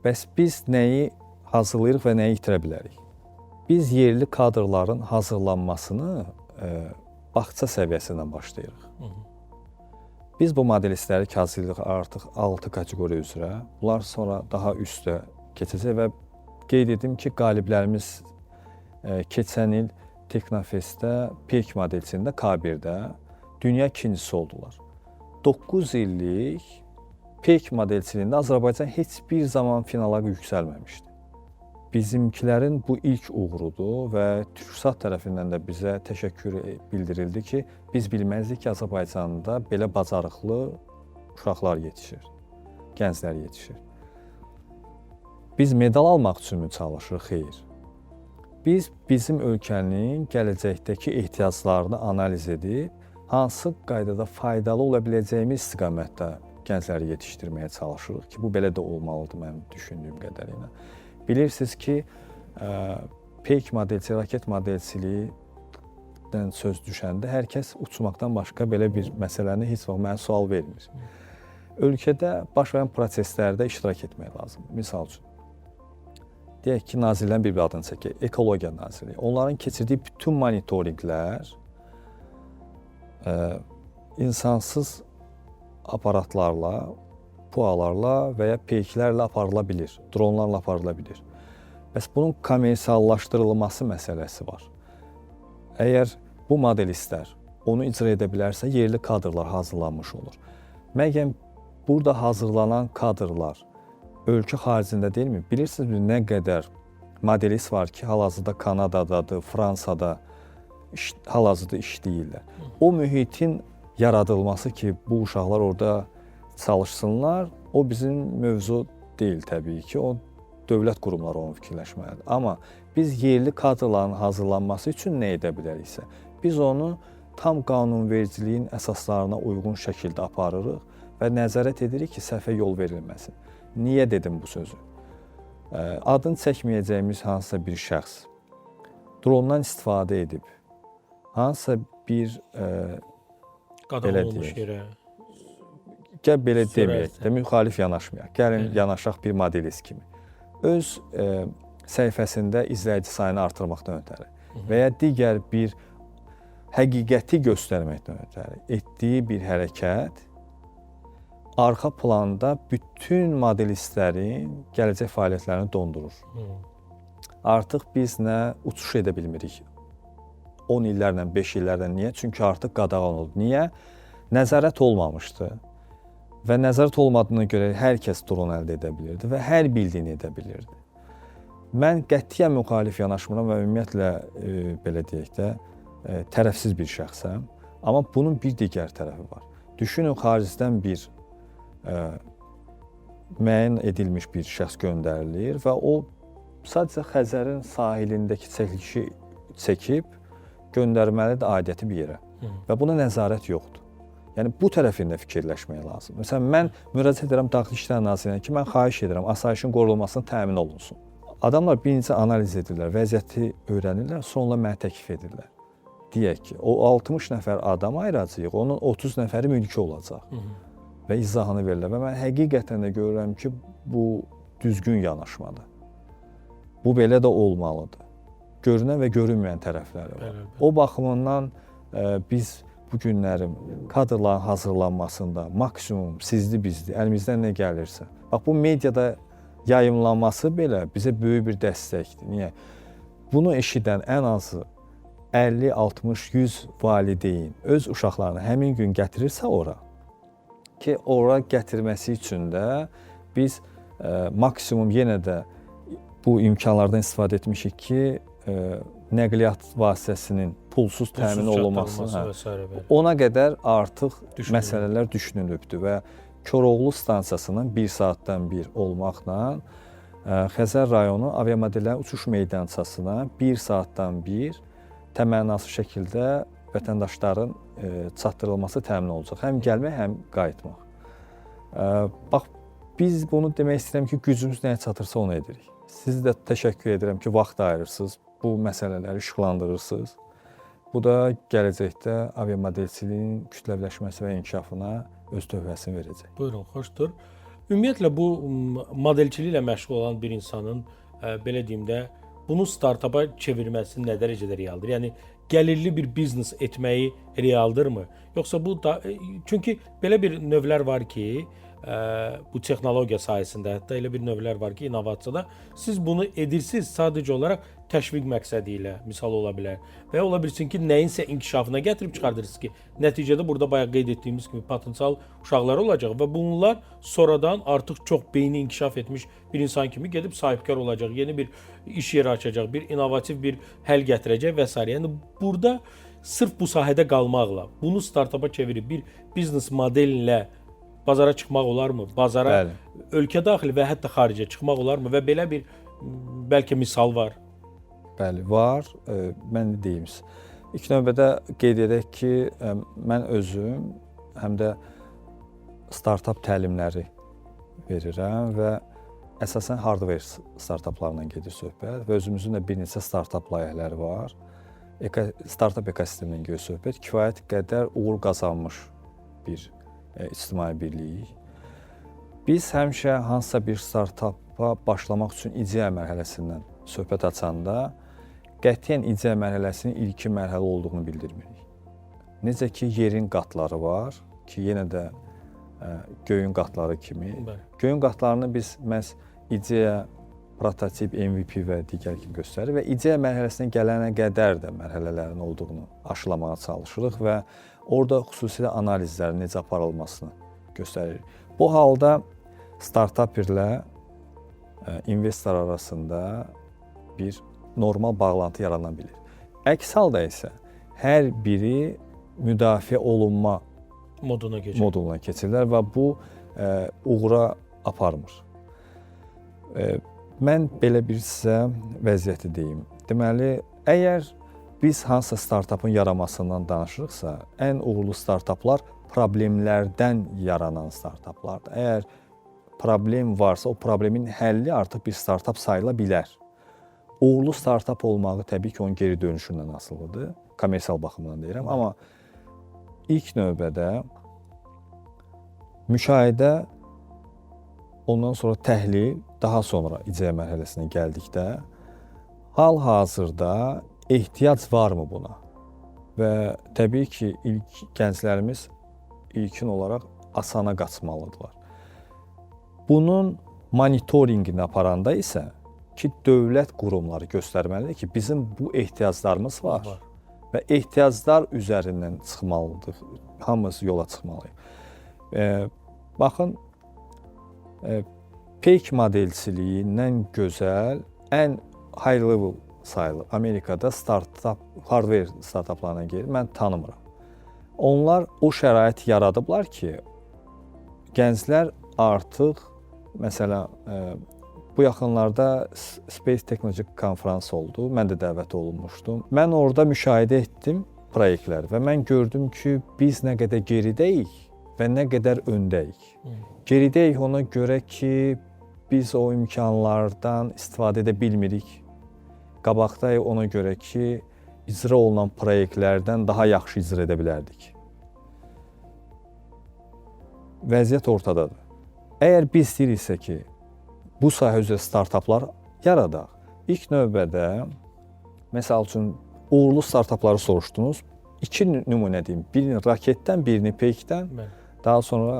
Bəs biz nəyi hazırlayırıq və nəyi itirə bilərik? Biz yerli kadrların hazırlanmasını bağça səviyyəsindən başlayırıq. Biz bu modelistləri ki, hazırlayırıq artıq 6 kateqoriya üzrə. Bunlar sonra daha üstə keçəcək və qeyd edim ki, qaliblərimiz keçən il Teknofestdə Peyk modelçiliyində K1-də dünya ikincisi oldular. 9 illik Peyk modelçiliyində Azərbaycan heç bir zaman finala yüksəlməmişdi. Bizimkilərin bu ilk uğurudur və Türksat tərəfindən də bizə təşəkkür bildirildi ki, biz bilməzdik ki, Azərbaycanda belə bacarıqlı uşaqlar yetişir, gənclər yetişir. Biz medal almaq üçünmü çalışırıq? Xeyr. Biz bizim ölkənin gələcəkdəki ehtiyaclarını analiz edib, hansı qaydada faydalı ola biləcəyimiz istiqamətdə gəncləri yetişdirməyə çalışırıq ki, bu belə də olmalıdır mənim düşündüyüm qədərilə. Bilirsiniz ki, peyk modelçiliyi, raket modelçiliyindən söz düşəndə hər kəs uçmaqdan başqa belə bir məsələni heç vaxt mənə sual vermir. Ölkədə baş verən proseslərdə iştirak etmək lazımdır. Misal üçün, deyək ki, nazirlərin bir-bir adını çəkək. Ekologiya Nazirliyi. Onların keçirdiyi bütün monitorinqlər insansız aparatlarla, PUA-larla və ya peyklərlə aparıla bilir, dronlarla aparıla bilir. Bəs bunun kommersiallaşdırılması məsələsi var. Əgər bu modelistlər onu icra edə bilərsə, yerli kadrlar hazırlanmış olur. Məgər burada hazırlanan kadrlar ölkə xaricində deyilmi? Bilirsiniz nə qədər modelist var ki, hal-hazırda Kanadadadır, Fransada hal-hazırda işləyirlər. O mühitin yaradılması ki, bu uşaqlar orada çalışsınlar, o bizim mövzu deyil təbii ki, o dövlət qurumları onu fikirləşməlidir. Amma biz yerli kadrların hazırlanması üçün nə edə biləriksə, biz onu tam qanunvericiliyin əsaslarına uyğun şəkildə aparırıq və nəzarət edirik ki, səhvə yol verilməsin. Niyə dedim bu sözü? Adını çəkməyəcəyimiz hansısa bir şəxs drondan istifadə edib, hansısa bir qadağan olmuş yerə, gəl belə deməyək də, müxalif yanaşmayaq. Gəlin yanaşaq bir modelist kimi. Öz səhifəsində izləyici sayını artırmaqdan ötəri və ya digər bir həqiqəti göstərməkdən ötəri etdiyi bir hərəkət arxa planda bütün modelistlərin gələcək fəaliyyətlərini dondurur. Artıq biz nə uçuş edə bilmirik. 10 illərlə, 5 illərlə. Niyə? Çünki artıq qadağan oldu. Niyə? Nəzarət olmamışdı. Və nəzarət olmadığına görə hər kəs dron əldə edə bilirdi və hər bildiyini edə bilirdi. Mən qətiyyən müxalif yanaşmıram və ümumiyyətlə, belə deyək də, tərəfsiz bir şəxsəm. Amma bunun bir digər tərəfi var. Düşünün, xaricdən bir müəyyən edilmiş bir şəxs göndərilir və o sadəcə Xəzərin sahilindəki çəkilişi çəkib göndərməlidir aidiyyəti bir yerə. Və buna nəzarət yoxdur. Yəni bu tərəfində fikirləşmək lazımdır. Məsələn, mən müraciət edirəm Daxili İşlər Nazirliyinə ki, mən xahiş edirəm asayişin qorunmasını təmin olunsun. Adamlar birinci analiz edirlər, vəziyyəti öyrənirlər, sonra mənə təklif edirlər. Deyək ki, o 60 nəfər adam ayıracağıq, onun 30 nəfəri mülki olacaq. Hı -hı. Və izahını verirlər və mən həqiqətən də görürəm ki, bu düzgün yanaşmadır. Bu belə də olmalıdır. Görünən və görünməyən tərəfləri var. Bəli, bəli. O baxımından biz bu günlərin kadrların hazırlanmasında maksimum sizli bizli, əlimizdən nə gəlirsə. Bax, bu mediada yayımlanması belə bizə böyük bir dəstəkdir. Niyə? Bunu eşidən ən azı 50, 60, 100 valideyn öz uşaqlarını həmin gün gətirirsə ora, ki ora gətirməsi üçün də biz maksimum yenə də bu imkanlardan istifadə etmişik ki, nəqliyyat vasitəsinin pulsuz təmin olunması, hə, ona qədər artıq məsələlər düşünülübdür və Koroğlu stansiyasının 1 saatdan bir olmaqla Xəzər rayonu aviamodellərin uçuş meydançasına 1 saatdan bir təmənnası şəkildə vətəndaşların çatdırılması təmin olacaq. Həm gəlmək, həm qayıtmaq. Bax, biz bunu demək istəyirəm ki, gücümüz nəyə çatırsa onu edirik. Sizi də təşəkkür edirəm ki, vaxt ayırırsınız, bu məsələləri işıqlandırırsınız. Bu da gələcəkdə aviamodelçiliyin kütləviləşməsi və inkişafına öz töhfəsini verəcək. Buyurun, xoşdur. Ümumiyyətlə, bu modelçiliklə məşğul olan bir insanın, belə deyim də, bunu startapa çevirməsi nə dərəcədə realdır? Yəni, gəlirli bir biznes etməyi realdırmı? Yoxsa bu da, çünki belə bir növlər var ki, bu texnologiya sayəsində, hətta elə bir növlər var ki, innovasiyada siz bunu edirsiniz sadəcə olaraq təşviq məqsədi ilə, misal ola bilər. Və ya ola bilsin ki, nəyinsə inkişafına gətirib çıxardırsınız ki, nəticədə burada bayaq qeyd etdiyimiz kimi potensial uşaqlar olacaq və bunlar sonradan artıq çox beyni inkişaf etmiş bir insan kimi gedib sahibkar olacaq, yeni bir iş yeri açacaq, bir innovativ bir həll gətirəcək və s. Yəni burada sırf bu sahədə qalmaqla, bunu startapa çevirib bir biznes modelinlə bazara çıxmaq olarmı? Bazara, bəli, ölkə daxili və hətta xaricə çıxmaq olarmı? Və belə bir bəlkə misal var. Bəli, var. Mən də deyim sizə. İlk növbədə qeyd edək ki, mən özüm həm də startap təlimləri verirəm və əsasən hardware startaplarla gedir söhbət və özümüzün də bir neçə startap layihələri var. Startap ekosistemindən gedir söhbət. Kifayət qədər uğur qazanmış bir ictimai birliyik. Biz həmişə hansısa bir startapa başlamaq üçün ideya mərhələsindən söhbət açanda qətiyyən ideya mərhələsinin ilkin mərhələ olduğunu bildirmirik. Necə ki, yerin qatları var ki, yenə də göyün qatları kimi. Bəli. Göyün qatlarını biz məhz ideya, prototip, MVP və digər kimi göstərir və ideya mərhələsinə gələnə qədər də mərhələlərin olduğunu aşılamağa çalışırıq və orada xüsusilə analizlərin necə aparılmasını göstərir. Bu halda startapperlə investor arasında bir normal bağlantı yarana bilir. Əks halda isə hər biri müdafiə olunma moduna keçir. Moduluna keçirlər və bu uğura aparmır. Mən belə bir sizə vəziyyəti deyim. Deməli, əgər biz hansısa startapın yaranmasından danışırıqsa, ən uğurlu startaplar problemlərdən yaranan startaplardır. Əgər problem varsa, o problemin həlli artıq bir startap sayıla bilər. Uğurlu startap olmağı təbii ki, onun geri dönüşündən asılıdır. Kommersial baxımdan deyirəm. Amma ilk növbədə müşahidə, ondan sonra təhlil, daha sonra ideya mərhələsinə gəldikdə hal-hazırda ehtiyac varmı buna? Və təbii ki, ilk gənclərimiz ilkin olaraq asana qaçmalıdırlar. Bunun monitorinqini aparanda isə ki, dövlət qurumları göstərməlidir ki, bizim bu ehtiyaclarımız var. Və ehtiyaclar üzərindən çıxmalıdır. Hamımız yola çıxmalıyıq. Baxın, peyk modelçiliyindən gözəl, ən high level sayılır. Amerikada startap, hardware startaplarına gedir. Mən tanımıram. Onlar o şərait yaradıblar ki, gənclər artıq, məsələn, bu yaxınlarda Space Technology konfrans oldu. Mən də dəvət olunmuşdum. Mən orada müşahidə etdim proyektləri və mən gördüm ki, biz nə qədər geridəyik və nə qədər öndəyik. Geridəyik ona görə ki, Biz o imkanlardan istifadə edə bilmirik. Qabaqdayıq ona görə ki, icra olunan proyektlərdən daha yaxşı icra edə bilərdik. Vəziyyət ortadadır. Əgər biz istəyiriksə ki, bu sahə üzrə startaplar yaradaq, ilk növbədə, məsəl üçün, uğurlu startapları soruşdunuz. İki nümunə deyim. Birini raketdən, birini peykdən. Bəli. Daha sonra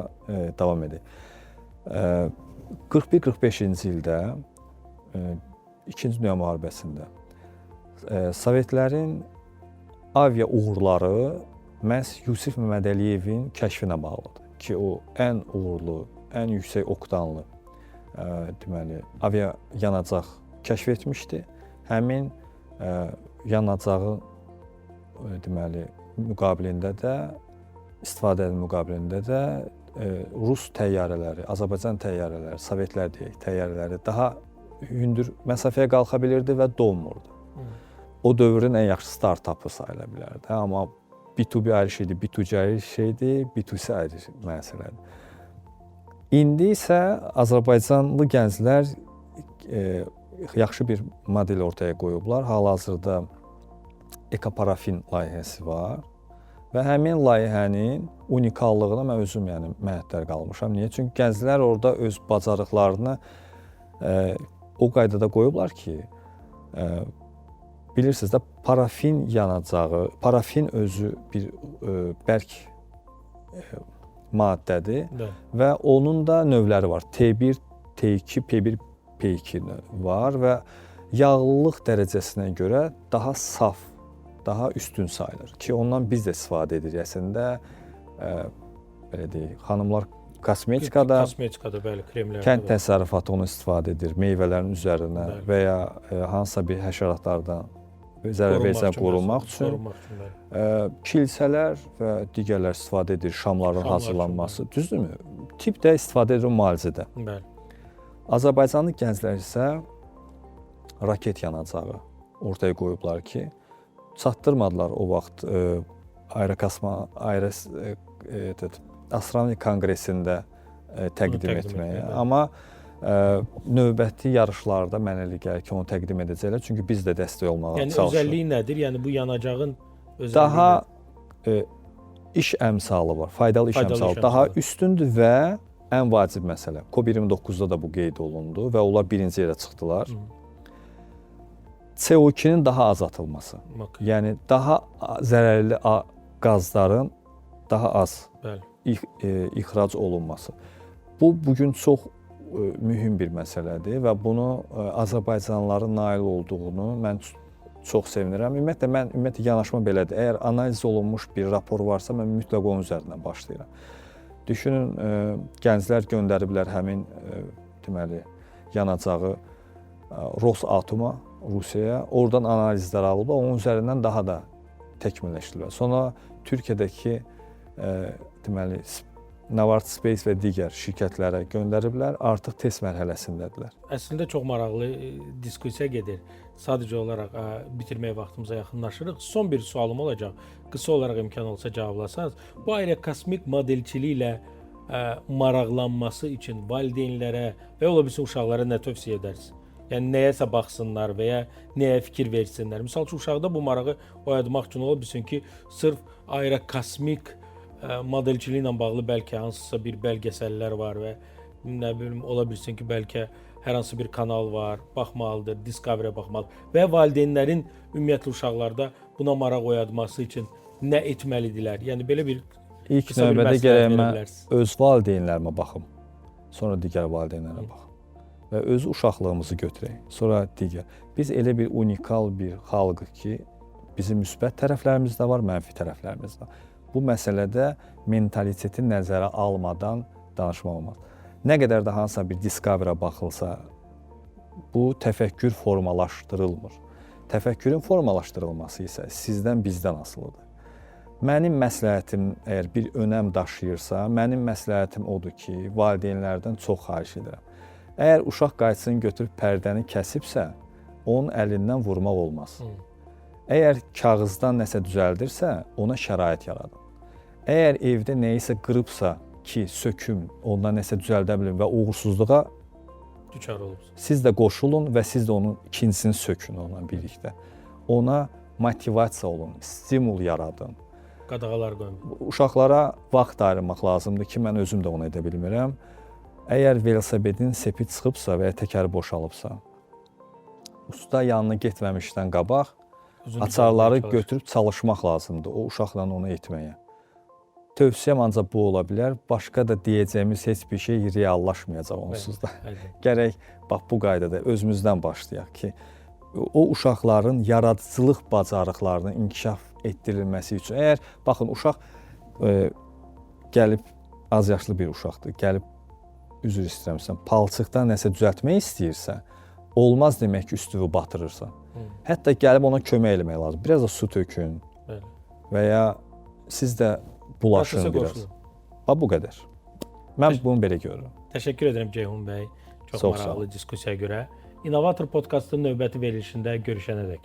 davam edək. 41-45-ci ildə İkinci Dünya müharibəsində Sovetlərin avia uğurları məhz Yusif Məmmədəliyevin kəşfinə bağlıdır ki, o ən uğurlu, ən yüksək oktanlı deməli avia yanacaq kəşf etmişdi. Həmin yanacağı deməli müqabilində də istifadənin müqabilində də Rus təyyarələri, Azərbaycan təyyarələri, Sovetlər deyək, təyyarələri daha hündür məsafəyə qalxa bilirdi və donmurdu. O dövrün ən yaxşı startapı sayıla bilərdi. Amma B2B ayrı şeydir, B2C ayrı şeydir, B2C ayrı məsələdir. İndi isə Azərbaycanlı gənclər yaxşı bir model ortaya qoyublar. Hal-hazırda ekoparafin layihəsi var və həmin layihənin unikallığına mən özüm yəni məəttəl qalmışam. Niyə? Çünki gənclər orada öz bacarıqlarını o qaydada qoyublar ki, bilirsiniz də parafin yanacağı, parafin özü bir bərk maddədir. Bəli. Və onun da növləri var. T1, T2, P1, P2 var və yağlılıq dərəcəsinə görə daha saf, daha üstün sayılır ki, ondan biz də istifadə edirik əslində. Belə deyək, xanımlar kosmetikada, bəli, kremlərdə, kənd təsərrüfatı onu istifadə edir meyvələrin üzərinə. Bəli. Və ya hansısa bir həşəratlardan zərər versə qorunmaq üçün. Kilsələr və digərlər istifadə edir şamların hazırlanması. Düzdürmü? Tibb də istifadə edir müalicədə. Bəli. Azərbaycanlı gənclər isə raket yanacağı ortaya qoyublar ki, çatdırmadılar o vaxt Astronomik Konqresində təqdim etməyə. Amma növbəti yarışlarda mənə elə gəlir ki, onu təqdim edəcəklər. Çünki biz də dəstək olmağa çalışırıq. Yəni özəlliyi nədir? Yəni bu yanacağın özəlliyi daha iş əmsalı var, faydalı iş əmsalı. Daha üstündür və ən vacib məsələ. COP29-da da bu qeyd olundu və onlar birinci yerə çıxdılar. CO2-nin daha az atılması. Okay. Yəni daha zərərli qazların daha az ixrac olunması. Bu bugün çox mühüm bir məsələdir və bunu Azərbaycanlıların nail olduğunu mən çox sevinirəm. Ümumiyyətlə mən yanaşma belədir. Əgər analiz olunmuş bir rapor varsa, mən mütləq onun üzərindən başlayıram. Düşünün, gənclər göndəriblər həmin deməli yanacağı Rosatoma, Rusiyaya. Oradan analizlər alıblar, onun üzərindən daha da təkmilləşdirilib. Sonra Türkiyədəki deməli Navart Space və digər şirkətlərə göndəriblər, artıq test mərhələsindədirlər. Əslində çox maraqlı diskussiya gedir. Sadəcə olaraq bitirməyə vaxtımıza yaxınlaşırıq. Son bir sualım olacaq. Qısa olaraq imkan olsa cavablasanız. Bu aerokosmik modelçiliklə maraqlanması üçün valideynlərə və ola bilsin uşaqlara nə tövsiyə edərsiniz? Yəni nəyəsə baxsınlar və ya nəyə fikir versinlər. Misal üçün uşaqda bu marağı oyatmaq üçün ola bilsin ki, sırf aerokosmik modelçiliklə bağlı bəlkə hansısa bir bəlgəsəllər var və nə bilim ola bilsin ki, bəlkə hər hansı bir kanal var, baxmalıdır, Discovery-ə baxmalıdır və valideynlərin ümumiyyətlə uşaqlarda buna maraq oyatması üçün nə etməlidirlər? Yəni belə bir ilk növbədə gərək mən öz valideynlərimə baxım, sonra digər valideynlərə baxım və öz uşaqlığımızı götürək, sonra digər. Biz elə bir unikal bir xalqıq ki, bizim müsbət tərəflərimiz də var, mənfi tərəflərimiz də var. Bu məsələdə mentaliteti nəzərə almadan danışmaq olmaz. Nə qədər də hansısa bir Discovery-ə baxılsa, bu təfəkkür formalaşdırılmır. Təfəkkürün formalaşdırılması isə sizdən, bizdən asılıdır. Mənim məsləhətim əgər bir önəm daşıyırsa, mənim məsləhətim odur ki, valideynlərdən çox xahiş edirəm. Əgər uşaq qayçısını götürüb pərdəni kəsibsə, onun əlindən vurmaq olmaz. Əgər kağızdan nəsə düzəldirsə, ona şərait yaradın. Əgər evdə nəyisə qırıbsa ki, söküm, ondan nəsə düzəldə bilim və uğursuzluğa Düçar olubsunuz. Siz də qoşulun və siz də onun ikincisini sökün onunla birlikdə. Ona motivasiya olun, stimul yaradın. Qadağalar qoyun. Uşaqlara vaxt ayırmaq lazımdır ki, mən özüm də onu edə bilmirəm. Əgər velosipedin sepi çıxıbsa və ya təkəri boşalıbsa, usta yanına getməmişdən qabaq Özünü açarları düzəltməyə çalış. götürüb çalışmaq lazımdır o uşaqla onu etməyə. Tövsiyəm ancaq bu ola bilər. Başqa da deyəcəyimiz heç bir şey reallaşmayacaq onsuz da. Aydın. Gərək bax bu qaydada özümüzdən başlayaq ki, o uşaqların yaradıcılıq bacarıqlarının inkişaf etdirilməsi üçün əgər baxın uşaq gəlib az yaşlı bir uşaqdır, gəlib üzr istəyirəm sən palçıqdan nəsə düzəltmək istəyirsə, olmaz demək ki, üstünü batırırsan. Hətta gəlib ona kömək eləmək lazım. Biraz da su tökün Bəli. və ya siz də bulaşın Prosesə biraz. qoşulun. Bax bu qədər. Mən bunu belə görürəm. Təşəkkür edirəm Ceyhun bəy. Çox Çox sağ maraqlı diskusiyaya görə. İnnovator podkastının növbəti verilişində görüşənədək.